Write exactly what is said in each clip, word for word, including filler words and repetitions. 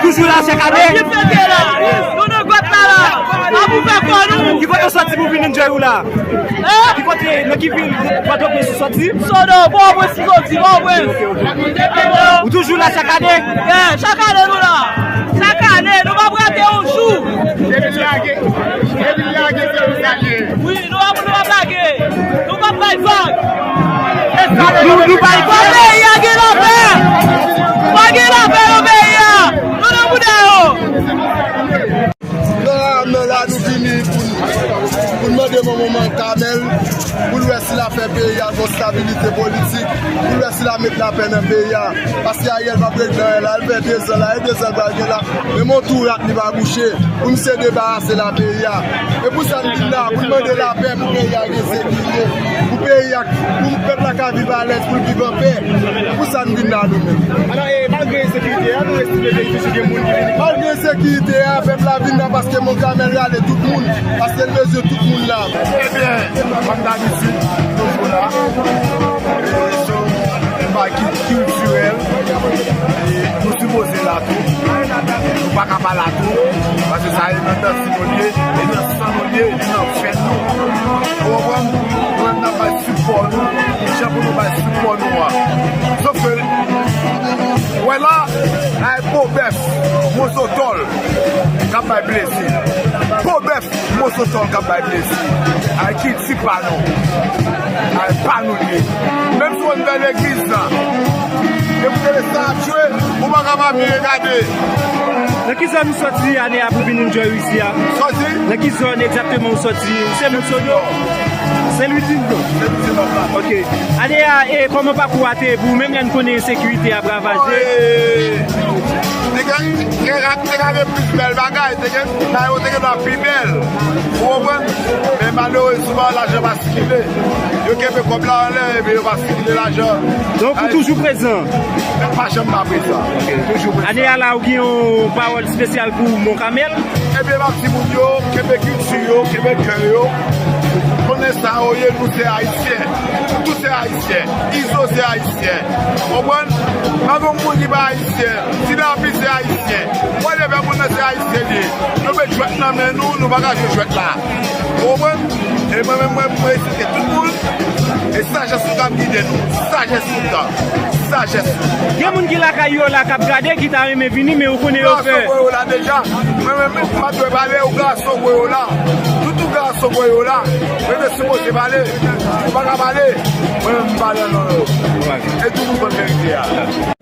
Toujou la chak ane. Ki fete la? Nou nan gwòt la la. An pou fè kò nou. Ki kote w soti pou vin enjoy ou la? Ki kote, nan ki vil Pòtoprens ou soti? Sodo, Pòtoprens m soti, Pòtoprens. Ou toujou la chak ane? Yeah, chak ane nou la. Chak ane, nou p ap rate yon jou. Depi l lage, depi l lage, se pou sa l ye. Wi, nou p ap, nou p ap lage. Nou p ap bay vag. Nou, nou bay vag. Fò peyi a gen lapè. Fò gen lapè nan peyi a. Nou nan bouda yo. Nan, nan la nou vini pou n, pou n mande manman Kamèl, pou l wè si l a fè peyi a gon stabilite politik, pou l wè si l a met lapè nan peyi a. Paske Ariel p ap regle anyen la, l fè dezan la, e dezan l pral gen la. Menm yon tou rat li pa bouche, pou misye debarase la peyi a. E pou sa n vin la, pou n mande lapè, pou peyi a gen sekirite, pou peyi a, pou pèp la ka viv alèz, pou l viv anpè. Pou sa n vin la nou menm. Alò, e, malgre ensekirite a, nou estime ke toujou gen moun ki vini. Malgre ensekirite a, pèp la vin la paske Mon Kamèl rale tout moun, paske l bezwen tout moun la. Ebyen, kòm dabitid, toujou la. E, sou, yon bagay ki kiltirèl. E, nou sipoze la tou. Nou pa ka pa la tou. Paske sa e nan dans nou l ye, e nan san nou l ye, e nan fèt nou. Ou konprann? Nou menm n ap bay sipò nou, jan pou nou bay sipò nou an. Sof ke, wè la, ay po bèf, moso tòl, k ap bay plezi. Po bèf, moso tòl k ap bay plezi. Ay kilti pa nou. Ay pa nou li ye. Menm si w ann fè legliz la, depi w te lè sa ap jwe, ou pa ka pa vire gade. Nan ki zòn ou soti ane a pou vin enjoy isi a? Soti? Nan ki zòn egzakteman ou soti? Ou se moun Sodo? Sen Lwi di Nò. Sen Lwi di Nò, pa. Ok. Ane a, e, kòman pakou a te ye pou ou menm lè n konnen ensekirite ap ravaje? E, te gen, te gen, te gen plis bèl bagay, te gen, nan yo te gen dwa pi bèl. Ou konprann? Men malerezman, lajan pa sikile. Yo kenbe kòb la anlè, epi yo pa sikile lajan. Donk, ou toujou prezan? Pa janm pa prezan. Toujou prezan. Ane a la, ou gen yon pawòl espesyal pou Mon Kamèl? Ebyen, m ap di moun yo, kenbe kilti yo, kenbe kè yo. Konnen sa yo ye, nou se Ayisyen. Nou tou se Ayisyen. Izo se Ayisyen. Konprann? Pa gen moun ki pa Ayisyen. Sinapi se Ayisyen. Whatever, moun nan se Ayisyen li ye. Nou met jwèt nan men nou, nou pa ka jwe jwèt la. Ou konprann? E mwen menm, mwen, mwen esplike tout moun. E sajès nou k ap gide nou. Sajès nou tan. Sajès nou. Gen moun ki lakay yo la k ap gade, ki ta renmen vini, men ou konnen yo pè. Gason mwen yo la deja. Mwen menm, m pa dwe pale, ou gason mwen yo la. Tout ou gason mwen yo la. Mwen te sipoze pale. Ou pa ka pale. Mwen menm, m pale non yo. E tout moun konn verite a.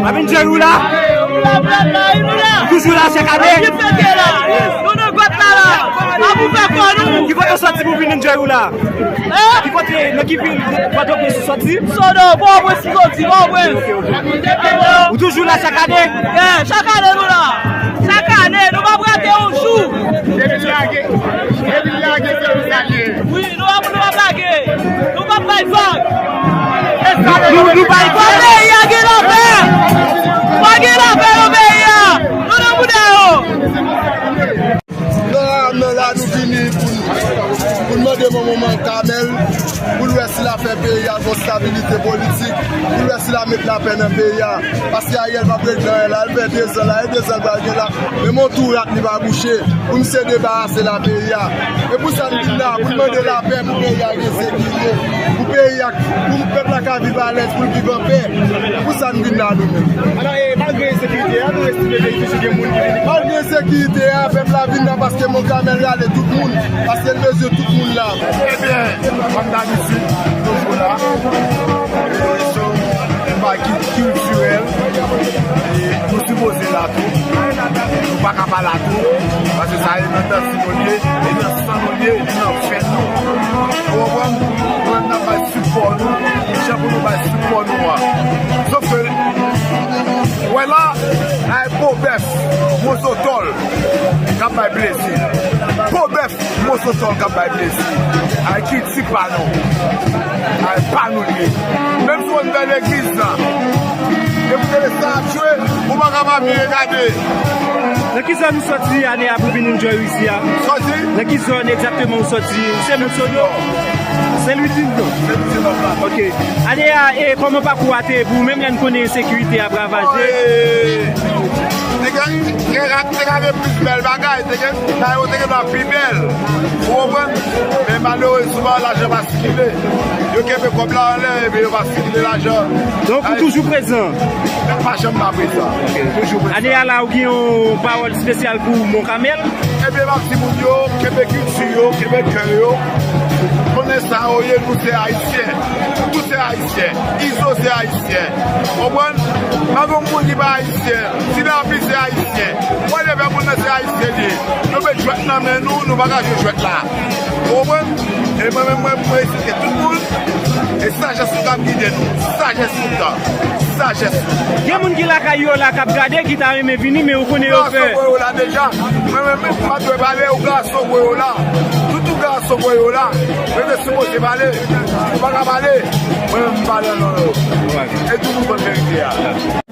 Amin Jerry ou la? Toujou la chak ane? Ki kote w soti pou vin enjoy ou la? Ki kote, nan ki vil Pòtoprens ou soti? Sodo, Pòtoprens m soti, Pòtoprens. Ou toujou la chak ane? Yeah, chak ane nou la. Chak ane, nou p ap rate yon jou. Depi l lage, depi l lage, se yon salye. Wi, nou p ap, nou p ap lage. Nou p ap bay vag. Nou, nou bay vag. Fò peyi a gen lapè. Fò gen lapè nan peyi a. Nou nan bouda yo. Nan, nan la, nou vini pou n, pou n mande manman Kamèl, pou l wè si l a fè peyi a gon stabilite politik, pou l wè si l a met lapè nan peyi a. Paske Ariel p ap regle anyen la, l fè dezan la, e dezan l pral gen la. Menm yon tou rat li pa bouche, pou misye debarase la peyi a. E pou sa n vin la, pou n mande lapè, pou peyi a gen sekirite, pou peyi a, pou pèp la ka viv alèz, pou l viv anpè. Pou sa n vin la nou menm. Alò, e, malgre ensekirite a, nou estime ke toujou gen moun ki vini. Malgre ensekirite a, pèp la vin la paske Mòn Kamèl rale tout moun, paske l bezwen tout moun la. Ebyen, kòm dabitid, toujou la. E, se yon bagay kiltirèl. E, nou sipoze la tou. Nou pa ka pa la tou. Paske sa e nan dansi nou l ye, e nan san nou l ye, e nan fèt nou. Ou konprann? Ou menm n ap bay sipò nou, jan pou nou bay sipò nou a. Sof ke, w wè la, ay po bèf, moso tòl, k ap bay plezi. Po bèf, moso tòl k ap bay plezi. Ay kilti pa nou. Ay pa nou l ye. Menm si w ann fè legliz la, depi w tande sa ap jwe, ou Pa ka pa vire gade. Nan ki zòn ou sòti ane a pou vin enjoy isi a? Sòti? Nan ki zòn egzakteman ou sòti? Ou se moun Sodo? Sen Lwi Diznòf. Ok. Ane a, e kòman pakou a te ye pou ou menm lè n konnen ensekirite ap ravaje? Te gen, te gen, te gen plis bèl bagay, te gen, sa yo te gen pi bèl. Ou konprann? Men malerezman, lajan pa sikile. Yo kenbe kòb la anlè, epi yo pa sikile lajan. Donk ou toujou prezan? Pa janm pa prezan. Toujou prezan. Ane a la ou gen yon pawòl espesyal pou Mont Kamèl? Ebyen, m ap di moun yo, kenbe kilti yo, kenbe kè yo. Konnen sa yo ye, nou se Ayisyen. Nou tout se Ayisyen. Izo se Ayisyen. Konprann? Pa gen moun ki pa Ayisyen. Ti Lavi se Ayisyen. Whatever moun nan se Ayisyen li ye. Nou met jwèt nan men nou, nou pa ka jwe jwèt la. Ou konprann? E mwen menm, mwen, mwen esplike tout moun. E sajès nou k ap gide nou. Sajès nou tan. Sajès nou. Gen moun ki lakay yo la k ap gade, ki ta renmen vini, men ou konnen yo pè. Gason yo la deja. Mwen menm, m pa dwe pale, ou gason yo la. Tout ou gason yo la. Yo te sipoze pale. Ou pa ka pale. Mwen menm, m pale nan yo. E tout moun konn verite a.